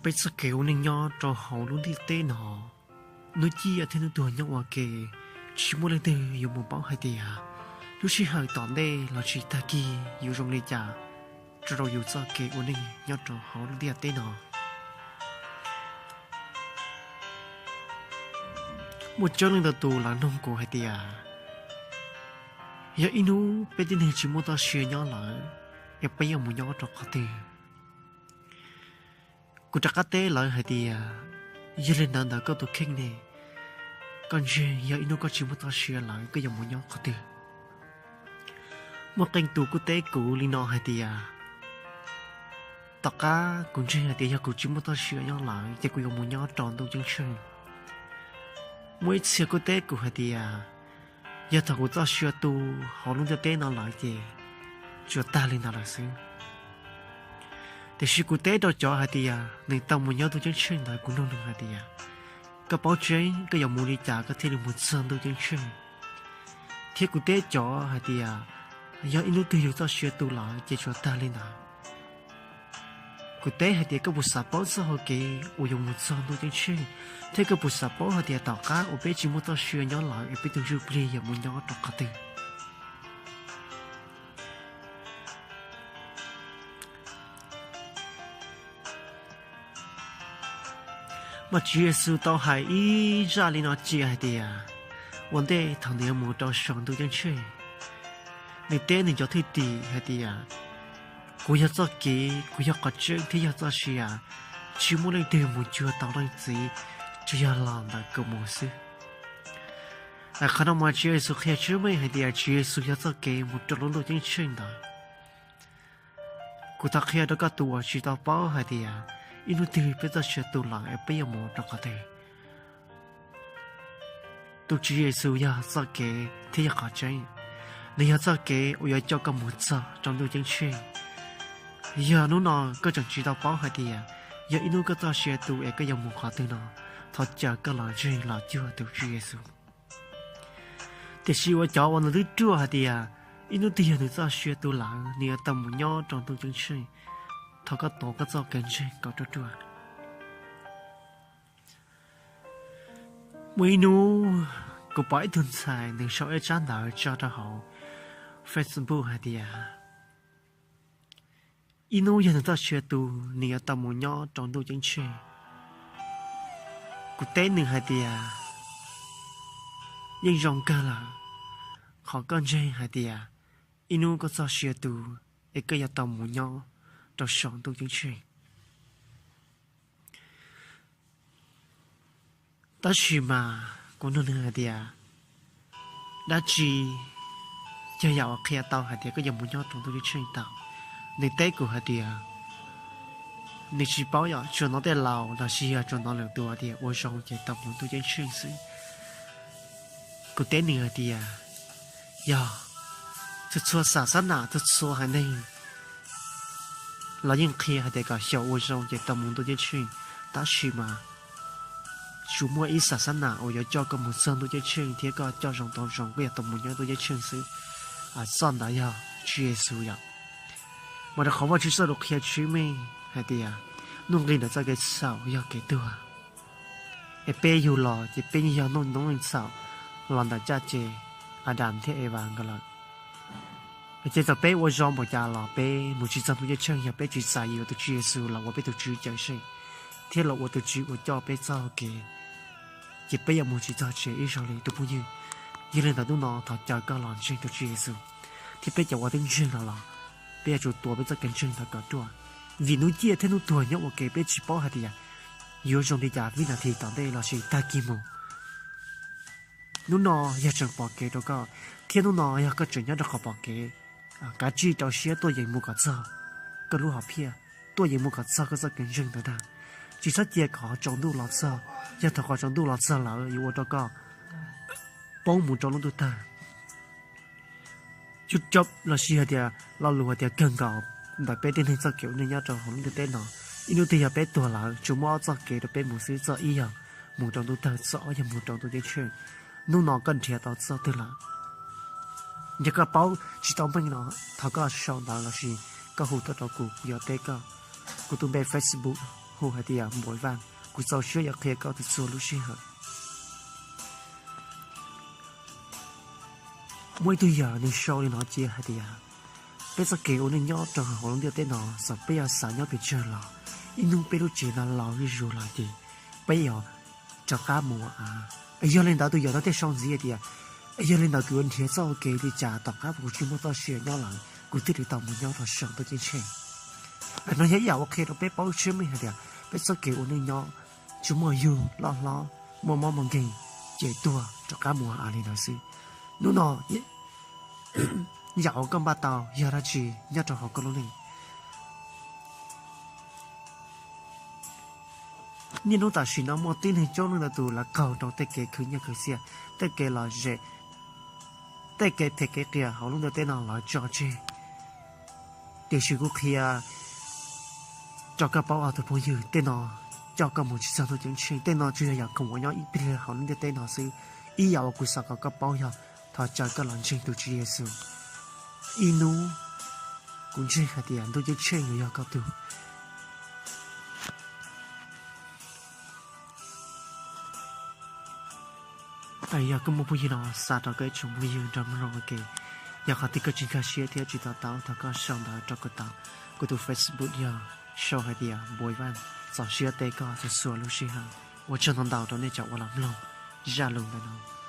Peb txoj kev ua neej nyob rau hauv lub ntiaj teb no, hnub ciaj thiab hnub tuag nyob ua ke, tsis muaj leej twg yuav mus paub hais tias lub sij hawm tom ntej los tsis tag kis yuav zoo li cas rau rau yus txoj kev ua neej nyob rau hauv lub ntiaj teb no. Muaj tseeb leej ntau tus lawv nug kuv hais tias, yog ib hnub peb tib neeg tsis muaj txoj sia nyob lawm, es peb yuav mus nyob rau qhov twg? Kuv rov qab teb lawv hais tias, yog li ntawd ntawm koj tus kheej ne, koj ntseeg yog ib hnub koj tsis muaj txoj sia lawm koj yuav mus nyob qhov twg? Muaj qee tus kuj teb kuv li no hais tias, tom qab kuv ntseeg hais tias yog kuv tsis muaj txoj sia nyob lawm ces kuv yuav mus nyob rau ntuj ceeb tsheej. Muaj ib txhia kuj teb kuv hais tias, yog thaum kuv txoj sia tu hauv lub ntiaj teb no lawm ces tsuas tag li ntawd lawm xwb. Tiam sis kuv teb rau cov hais tias nws tau mus nyob ntuj ceeb tsheej ntawd, kuv nug nws hais tias, koj paub tseeb koj yuav mus li cas koj thiaj li mus txog ntuj ceeb tsheej? Thiab kuv teb cov hais tias, yog ib hnub twg yus txoj sia tu lawm ces tsuas tag li ntawd. Kuv teb hais tias koj puas xav paub txoj hau kev uas yuav mus txog ntuj ceeb tsheej, thiab koj puas xav paub hais tias tom qab uas peb tsis muaj txoj sia nyob lawm es peb tus ntsuj plig yuav mus nyob rau qhov twg? Mas Tswv Yexus tau hais ib zaj li no cia hais tias, ua ntej thaum nws yuav mus rau saum ntuj ceeb tsheej, nws teb nws cov thwj tim hais tias, kuv yog txoj kev, kuv yog qhov tseeb thiab yog txoj sia, tsis muaj leej twg mus cuag tau leej Txiv tsuas yog los ntawm kuv mus xwb. Qhov no mas Tswv Yexus qhia tseeb meej hais tias Tswv Yexus yog txoj kev mus rau lub ntuj ceeb tsheej ntawd. Kuv thov qhia rau koj tus uas tsis tau paub hais tias ib hnub twg peb txoj sia tu lawm es peb yuav mus rau qhov twg. Tus Tswv Yexus yog txoj kev thiab yog qhov tseeb. Nws yog txoj kev uas yuav coj koj mus txog rau ntuj ceeb tsheej. Yog hnub no koj tseem tsis tau paub hais tias yog ib hnub koj txoj sia tu es koj yuav mus qhov twg no, thov caw koj los ntseeg los cuag tus Tswv Yexus. Tiam sis uas cov uas nws twb ruaj hais tias ib hnub twg yog nws txoj sia tu lawm nws yuav tau mus nyob rau ntuj ceeb tsheej, thov koj tuav koj txoj kev ntseeg kom ruaj ruaj. Muaj ib hnub kuv pom ib tug ntxhais nws sau ib tsab ntawv tso rau hauv Facebook hais tias, ib hnub yog nws txoj sia tu, nws yuav tau mus nyob rau ntuj ceeb tsheej. Kuv teb nws hais tias, yeej zoo kawg lawm qhov koj ntseeg hais tias ib hnub koj txoj sia tu es koj yuav tau mus nyob rau saum ntuj ceeb tsheej. Tab sis mas kuv nug nws hais tias, dab tsi yog yam uas qhia tau hais tias koj yuav mus nyob rau ntuj ceeb tsheej tau? Nws teb kuv hais tias, nws tsis paub, yog tsuas hnov tej laus los sis yog tsuas hnov lwm tus tias ua zoo ces tau mus ntuj ceeb tsheej xwb. Kuv teb nws hais tias, yog, txhua txhua xas xab nam txhua txhua haiv neeg los yeej qhia hais tias kom xyaum ua zoo ces tau mus ntuj ceeb tsheej, tab sis mas tsuas muaj ib xas xab nam uas yuav coj koj mus txog ntuj ceeb tsheej thiab koj coj zoo tau zoo koj yuav tau mus nyob ntuj ceeb tsheej xwb. Txoj ntawd yog Tswv Yexus yom. Mas rau qhov Vajtswv txoj lus qhia tseeb meej hais tias, nuj nqis ntawm txoj kev txhaum yog kev tuag. Es peb yug los ces peb yeej yog noob neej txhaum los ntawm caj ces Adas thiab Evas nkawd lawm. Ces txawm peb ua zoo npaum cas los peb mus tsis txog ntuj ceeb tsheej yog peb tsis txais yuav tus Tswv Yexus los ua peb tus Tswv cawm seej thiab los ua tus Tswv uas coj peb txoj kev, ces peb yuav mus tsis txog tsev ib zaug li tus phooj ywg. Yog li ntawd hnub no thov caw koj los ntseeg tus Tswv Yexus, thiab peb cov uas twb ntseeg los los peb yuav tsum tuav peb txoj kev ntseeg ntawd kom ruaj, vim hnub ciaj thiab hnub tuag nyob ua ke peb tsis paub hais tias yuav zoo li cas vib nas this tom ntej los sis tag kis mus. Hnub no yog tseem pom kev rau koj, thiab hnub no yog koj tseem nyob rau qhov pom kev, kav tsij rau siab tuaj yeem mus kom txog koj lub hom phiaj, tuaj yeem mus kom txog koj txoj kev ntseeg ntawd ntag. Tsis txhob cia kom tsaus ntuj los txog, yog thaum qhov tsaus ntuj los txog lawm yuav ua rau koj poob mus rau lub ntuj tawg. Cuj coob los sis hais tias lo lus hais tias kawg nkaus ntawm peb tej neeg txoj kev ua neej nyob rau hauv lub ntiaj teb no, ib hnub twg yog peb tuag lawm tsuas muaj ob txoj kev rau peb mus xwb, txoj ib yog mus rau ntuj tawg, txoj ob yog mus rau ntuj ceeb tsheej. Hnub no koj nrhiav tau txoj twg lawm? Yog koj paub tsis tau meej no, thov koj sau ntawv los sis koj hu tuaj rau kuv, kuv yuav teb koj. Kuv tus npe Facebook hu hais tias Npauj Vaj, kuv txaus siab yuav qhia koj txhua txhua lub sij hawm. Muaj ib tug yawg nws sau li no cia hais tias, peb txoj kev ua neej nyob rau hauv lub ntiaj teb no, txawm peb yuav xav nyob pes tsawg los, ib hnub peb lub tsev no laus zuj zus los ces peb yuav rov qab mus ua av. Yog li ntawd tus yawg no thiaj sau ntxiv hais tias, yog li ntawd kuv yuav nrhiav txoj ua ke li cas tom qab kuv tsis muaj txoj sia nyob lawm kuv thiaj li tau mus nyob rau saum ntuj ceeb tsheej. No yog ib yam uas qhia rau peb paub tseeb meej hais tias peb txoj kev ua neej nyob tsis muaj yug loj hlob, muaj mob muaj nkeeg ces tuag rov qab mus ua av li ntawd xwb. Hnub no yam uas koj npaj tau yog dab tsi nyob rau hauv koj lub neej? Niaj hnub tam sim no muaj tib neeg coob leej ntau tus lawv qaug rau tej kev khwv nyiaj khwv txiaj, tej kev lom zem, tej kev phem kev qias hauv lub ntiaj teb no lawv tso tseg. Tiam sis kuv qhia rau koj paub os tus phooj ywg, tej no coj koj mus tsis txog ntuj ceeb tsheej. Tej no tsuas yog yam khoom uas nyob ib pliag hauv lub ntiaj teb no xwb. Ib yam uas kuv xav kom koj paub yog thov caw koj los ntseeg tus Tswv Yexus. Ib hnub kuv ntseeg hais tias ntuj ceeb tsheej yuav yog koj tug. Yog koj muaj phooj ywg no xa rau koj ib tsoom phooj ywg nrog mloog ua ke. Yog qhov twg koj tsis nkag siab thiab tsis to taub, thov koj sau ntawv rau kuv tau. Kuv tus Facebook yog sau hais tias Npauj Vaj. Txaus siab teb koj txhua txhua lub sij hawm. Ua tsaug ntau ntau rau nej cov uas los mloog zaj lus ntawm no.